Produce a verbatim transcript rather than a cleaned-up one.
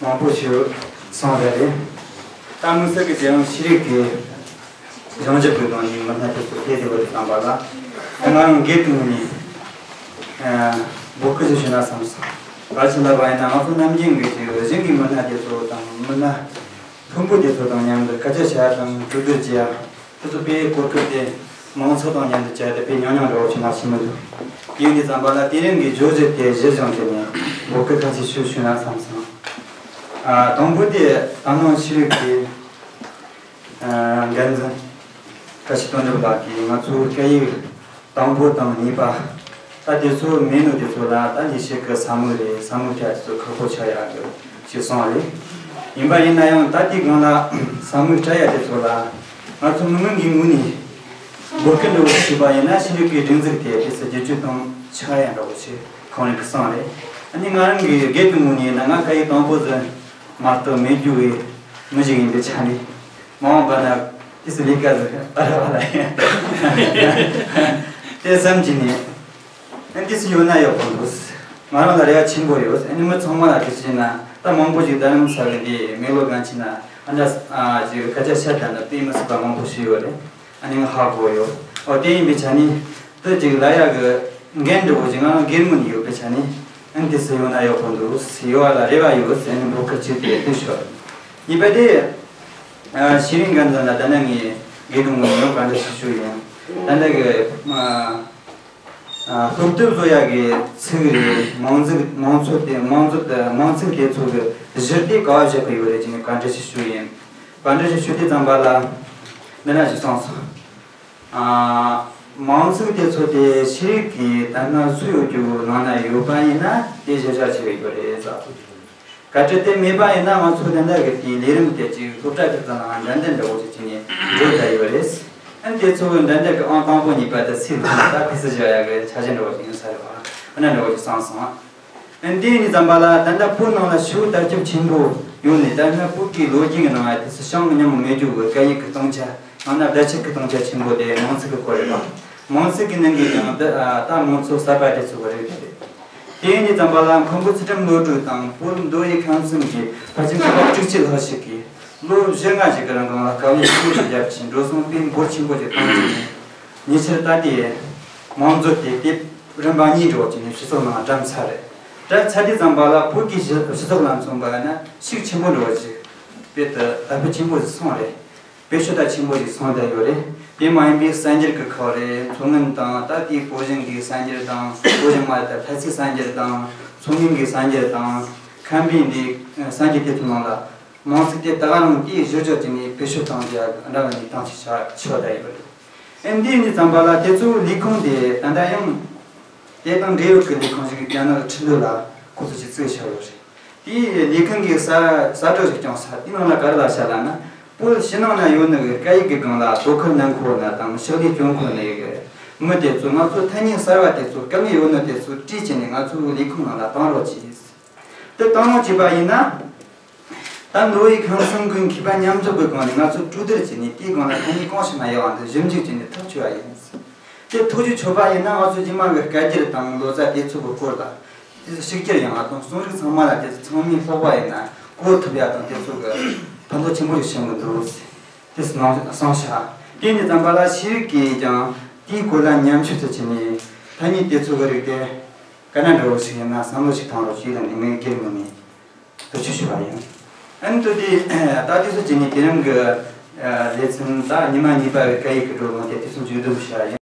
མང་པོ་ཞིག་སོང་རེད། ད་དམིགས་བསལ་གྱི་རྒྱལ་ཡོངས་ཤེས་རིག་གི་སྦྱང་བརྒྱུད་པའི་སྒང་ནས་མི་སྣ་དེ་ཚོ་ཕེབས་བསྡད་པ་དེ་ཙམ་པ་ལ། ད་ང་རང་སྒེར་དུ་ངོས་ནས་འབོད་སྐུལ་ཞིག་ཞུ་ན་བསམ་སོང་། ག་རེ་ལབ་པ་ཡིན་ན། ང་ཚོ་ནམ་རྒྱུན་གྱི་ཅིག་གཞན་གྱི་མི་སྣ་དེ་ཚོ་དང་མི་སྣ་མཐོན་པོ་དེ་ཚོ་དང་མཉམ་དུ་སྐད་ཆ་བཤད་དང་གྲོས་བསྡུར་བྱེད་ཡ། དེ་ཚོ་དཔེ་གོ་སྐབས་དེ་མང་ཚོགས་དང་མཉམ་དུ་བྱས་ཏེ་དཔེ་ཉུང་ཉུང་འདྲ་བོ་ཞིག་མ་ཤེས་མི་འདུག་ཡིན་དུས་ཙམ་པ་ལ་དེ་རིང་གི་བརྗོད་གཞི་དེ་གཞིར་བཟུང་བྱས་ནས་འབོད་སྐུལ་ཁ་ཤས་ཤིག་ཞུ་ན་བསམ་སོང་། ཨ། དང་པོ་དེ་ད་ནང་ཤེས་རིག་གི་ཨ། འགན་འཛིན་བཀྲ་ཤིས་དོན་གྲུབ་ལགས་ཀྱིས་ང་ཚོའི་སྐད་ཡིག་དང་པོ་དང་གཉིས་པ། ད་དེ་ཚོ་མེད་ནོ་དེ་ཚོ་ལ་ད་ལས་བྱེད་ཀྱི་ས་མིག་རེད། ས་མིག་སྤྲད་དེ་ཚོ་ཁག་པོ་ཆགས་ཡག་གི་ཞིག་སོང་རེད། ཡིན་པ་ཡིན་ན་ཡང་ད་དེའི་སྒང་ལ་ས་མིག་སྤྲད་ཡ་དེ་ཚོ་ལ་ང་ཚོ་མི་ངོས་ཀྱི་ངོས་ནས་འབོད་སྐུལ་འདྲ་བོ་ཞུས་པ་ཡིན་ན། ཤེས་རིག་གི་སྒྲིག་འཛུགས་དེ་དེ་ཚོ་བསྒྱུར་བཅོས་གཏོང་ཆོག་ཡ་འདྲ་བོ་ཞིག་ཁོང་རང་གིས་གསུངས་རེད། ཨ་ནི་ང་རང་གི་སྒེར་གྱི་ངོས་ནས་ཡིན་ན། ང་སྐད་ཡིག་དང་པོ་ཟིག་མ་གཏོགས་མེད་རྒྱུ་བའི་མི་ཞིག་ཡིན་པའི་ཆ་ནས། མ་འོངས་པ་ན་དེ་ཚོ་ལས་ཀ་ཟིག་ཨ་ར་བ་ལ་ཡིན་དེ་བསམ་གྱི་ནས། ཨ། དེ་ཚོ་ཡོད་ན་ཡག་པོ་འདུག་ང་རང་ལ་རེ་བ་ཆེན་པོ་ཡོད། ཨ་ནི་མི་ཚང་མ་ལ་དེ་བྱས་ན། ད་མང་པོ་ཞིག་རྡ་རམ་ས་ལ་འདི་མེག་ལོར་གང་ཅི་ན་ཨ་འདྲ་ཨ་ཅིག་སྐད་ཆ་བཤད་དང་། ད་དཔེ་མི་སྲིད་པ་མང་པོ་ཞིག་ཡོད་རེད། ཨ་ནི་ང་ཧ་གོ་ཡོད། ཨོ། དེ་ཡིན་པའི་ཆ་ནས་དེ་ཅིག་ལབ་ཡག་གི་འགན་འདྲ་བོ་ཅིག་ང་རང་སྒེར་ངོས་ནས་ཡོད་པའི་ཆ་ནས། ཨ་ནི་དེ་ཚོ་ཡོད་ན་ཡག་པོ་འདུག་ཟེར། ཡོད་ལ་རེ་བ་ཡོད་ཟེར་ནས་འབོད་སྐུལ་བྱས་ཏེ་དེ་ཞུ་བ་རེད། གཉིས་པ་དེ། ཨ། ཤེས་རིག་འགན་འཛིན་ལ་ད་ནང་ངས་སྒེར་དུ་ངོས་ནས་ཡང་བཀའ་འདྲི་ཞིག་ཞུ་ཡིན། ད་ནང་གི་ཨ། ཨ། སློབ་དེབ་བཟོ་ཡག་གི་ཚིག་རེད། མིང་ཚིག་མིང་ཚིག་དེ་མིང་ཚིག་དེ་མིང་ཚིག་དེ་ཚོ་གི་གཞི་དེ་ག་བ་བཞག་གི་ཡོད་རེད་ཅེས་ནས་བཀའ་འདྲི་ཞིག་ཞུ་ཡིན། བཀའ་འདྲི་ཞིག་ཞུ་དུས་ཙམ་པ་ལ་འདི་འདྲ་ཞིག་གསུངས་སོང་། ཨ། མིང་ཚིག་དེ་ཚོ་དེ་ཤེས་རིག་གི་དང་སྣ་ཚོགས་ཡོད་རྒྱུ་ནང་ན་ཡོད་པ་ཡིན་ན་དེ་གཞི་བཞག་བྱས་པའི་ཡོད་རེད་ཟེར། གལ་ཏེ་དེ་མེད་པ་ཡིན་ན། ང་ཚོ་དེ་འདྲ་གི་དེའི་ལས་རིམ་དེ་ཅིག་སློབ་གྲྭ་ཁག་ནང་འགྲན་བསྡུར་འདྲ་བོ་ཞིག་བྱས་ནས་འགྲོ་བསྡད་ཡོད་རེད། ཨ་ནི་དེ་ཚོ་གི་འགྲན་བསྡུར་གི་ཨང་དང་པོ་གཉིས་པ་དེ་སུས་ལེན་ད་དེ་སུ་བཞག་ཡག་གི་ཆ་རྐྱེན་འདྲ་བོ་ཞིག་ཡིན་ས་རེད་བ། ཨ་ནི་འདྲ་བོ་ཞིག་གསུངས་སོང་། ཨ་ནི་དེ་ཡིན་དུས་ཙམ་པ་ལ་ད་ལྟ་བོད་ནང་ལ་ཞེ་པོ་དར་ཁྱབ་ཆེན་པོ་ཡོད་ནས། ད་སྔ་བོད་ཀྱི་ལོ་རྒྱུས་ཀྱི་ནང་ལ་དེ་ཚོ་བྱུང་མྱོང་མེད་རྒྱུ་གི་སྐད་ཡིག་གི་སྟོང་ཆ། ཡང་ན་བརྡ་ཆད་ཀྱི་སྟོང་ཆ་ཆེན་པོ་དེ་མིང་ཚིག་གི་སྐོར་རེད་བ། མིང་ཚིག་གི་ནང་གི་ཀྱང་ད་ད་མིང་ཚིག་གསར་པ་དེ་ཚོ་གི་རིགས་དེ་རེད། དེ་ཡིན་དུས་ཙམ་པ་ལ་མཁན་པོ་ཚུལ་ཁྲིམས་བློ་གྲོས་དང་བོད་མདོ་དབུས་ཁམས་གསུམ་གྱི་ཕལ་ཆེར་མཁས་པ་དྲུག་ཅུ་ལྷག་ཞིག་གིས་ལོ་བཞི་ལྔ་ཞིག་གི་རིང་གང་ལ་དཀའ་ལས་ཆེན་པོ་ཞིག་བརྒྱབ་ཅིང་། འགྲོ་སོང་དཔེ་འབོར་ཆེན་པོ་ཞིག་བཏང་ཅིང་། ཉེ་ཆར་ད་ལྟའི་མིང་མཛོད་དེ་དེབ་རིམ་པ་གཉིས་འགྲོ་བ་ཅིག་ནས་སྤྱི་ཚོགས་ནང་བཀྲམ་ཚར་རེད། བཀྲམ་ཚར་དུས་ཙམ་པ་ལ་བོད་ཀྱི་སྤྱི་སྤྱི་ཚོགས་ལ་མཚོན་པ་ཡིན་ན་ཤུགས་ཆེན་པོ་འགྲོ་བ་ཅིག་དཔེ་དེ་དར་འཕེལ་ཆེན་པོ་ཞིག་སོང་རེད། བེད་སྤྱོད་ད་ཆེན་པོ་ཞིག་སོང་བསྡད་ཡོད་རེད། དེ་མ་ཡིན་པའི་གསར་འགྱུར་གྱི་ཁག་རེད། མཚོ་སྔོན་དང་ད་ལྟའི་བོད་གཞུང་གི་གསར་འགྱུར་དང་། བོད་གཞུང་མ་རེད་ད། ལྷ་སའི་གསར་འགྱུར་དང་། མཚོ་སྔོན་གྱི་གསར་འགྱུར་དང་། ཁམས་པའི་འདི་གསར་འགྱུར་དེ་ཚོའི་ནང་ལ་མིང་ཚིག་དེ་ད་ག་རང་དེའི་གཞིར་བཞག་བྱས་ནས་བེད་སྤྱོད་གཏོང་རྒྱུ་འདྲ་བའི་གནས་སྟངས་ཤིག་ཆགས་ཆགས་བསྡད་ཡོད་རེད། ཨེ་འདི་ཡིན་དུས་ཙམ་པ་ལ་དེ་ཚོའི་ལས་ཁུངས་དེ་ད་ལྟ་ཡང་དེ་དང་འབྲེལ་ཡོད་ཀྱི་ལས་ཁུངས་ཤིག་རྒྱ་ནག་ཁྲིན་ཏུའུ་ལ་ཁོ་ཚོ་ཞིག་བཙུགས་བཞག་ཡོད་རེད། དེའི་ལས་ཁུངས་ཀྱི་གསར་གསར་སྒྲོག་ཞིག་བསྐྱངས་ས་དེའི་ནང་ལ་ག་རེ་ལབ་བཞག་ལབ་ན། བོད་ཕྱི་ནང་ན་ཡོད་ནི་གི་སྐད་ཡིག་གི་སྒང་ལ་དོ་ཁུར་གནང་མཁན་ཡོད་ན་དང་ཕྱག་ལས་སྐྱོན་མཁན་ཡོད་ནི་གི་མི་དེ་ཚོ་ང་ཚོ་ཐ་སྙད་གསར་བ་དེ་ཚོ་དཀའ་ངལ་ཡོད་ནི་དེ་ཚོ་བྲིས་བྱས་ནས་ང་ཚོའི་ལས་ཁུངས་ནང་ལ་བཏང་རོགས་གྱིས། དེ་བཏང་རོགས་བྱས་པ་ཡིན་ན། ད་མདོ་དབུས་ཁམས་གསུམ་གྱི་མཁས་པ་མཉམ་འཛོམས་ཀྱི་སྒང་ནས་ང་ཚོ་གྲོས་བསྡུར་བྱས་ནས་དེའི་སྒང་ལ་ཐ་སྙད་གང་ཞིག་མ་ཡལ་བ་འདི་ཞིབ་འཇུག་བྱས་ནས་ཐག་གཅོད་པ་ཡིན། དེ་ཐག་གཅོད་ཆོད་པ་ཡིན་ན་ང་ཚོ་རྗེས་མ་གི་སྐད་སྒྱུར་དང་ལོ་ཙཱ་དེ་ཚོ་གི་སྐོར་དང་། དེ་ཚོ་ཤུགས་སྒྱུར་ཡོང་བ་དང་། རྩོམ་རིག་ཚང་མ་ལ་དེ་ཚོ་ཚང་མས་ཀློག་པ་ཡིན་ན་གོ་ཐུབ་ཡ་དང་། དེ་ཚོ་གི་ཕན་ཐོགས་ཆེན་པོ་ཞིག་བྱུང་གི་འདུག་དེ་གསུངས་གསུངས་ཤག་དེ་ནས་ཙམ་པ་ལ་ཤེས་རིག་གིས་ཀྱང་དེའི་སྐོར་ལ་ཉམས་ཞིབ་ཏུ་བྱས་ནས་ཐ་སྙད་དེ་ཚོ་གི་རིགས་དེ་ག་ན་འདྲ་བོ་ཞིག་ཡིན་ན་བསམ་བློ་ཞིག་བཏང་རོགས་ཞེས་ལ་ངས་སྒེར་ངོས་ནས་ཐུགས་རྗེ་ཆེ་ཞུ་བ་ཡིན། ཨ་ནི་དུ་དེ་ད་དུས་སུ་བྱས་ནས་དེ་རིང་གི་ལེ་ཚན་ད་ཉི་མ་གཉིས་པ་གི་སྐད་ཡིག་གི་བགྲོ་གླེང་དེ་དུས་སུ་མཇུག་བསྡོམས་བྱ་ཡིན།